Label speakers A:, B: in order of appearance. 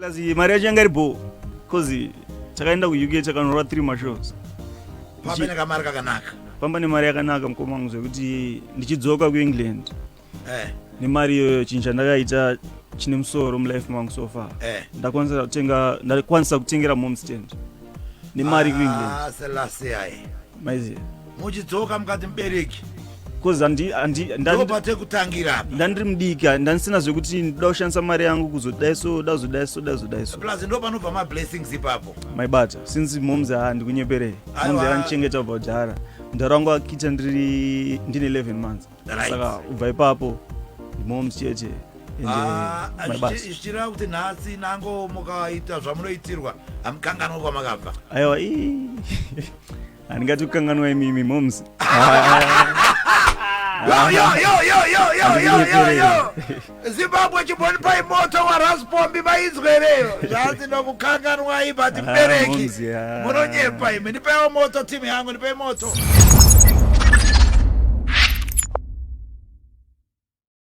A: Plus mari yacho yanga iri bho cause takaenda kuUK takanorwa 3 mashows.
B: Pamba nekamari kakanaka.
A: Pamba nemari yakanaka mukoma wangu zvekuti ndichidzoka kuEngland nemari iyoyo chinhu chandakaita chine musoro mulife mangu so far. Ndakwanisa kutenga ndakwanisa kutengera mom stand nemari kuEngland.
B: Ah, Selassie ayi.
A: Maiziya.
B: Muchidzoka mukati mubereki.
A: Cause handi handi
B: ndani Ndopatekutangira apa.
A: Ndandiri mudiki, ndandisina zvekuti ndoda kushandisa mari yangu kuzodai so, da kuzodai so, da kuzodai so.
B: Plus ndopanobva mablessings ipapo.
A: Maibata since moms handikunyeperei.
B: Aiwa.
A: Moms yakandichengeta kubva kudhara. Mudhara wangu akita ndiri ndine 11 months. Saka kubva ipapo moms chete. Ende
B: Ah,
A: maibata.
B: Zvichireva kuti nhasi nango mukaita zvamunoitirwa hamukanganwe kwamakabva.
A: Aiwa ii. Handingati kukanganwa imimi moms.
B: Yo, yo, yo, yo, yo, yo, yo, yo, yo. Zimbabwe chimbonipai moto waRaspombi vainzwereyo zvanzi nokukanganwai but
A: Ah,
B: mubereki
A: moms, yeah.
B: munonyepa imi. Ndipaiwo moto timu yangu, ndipai moto.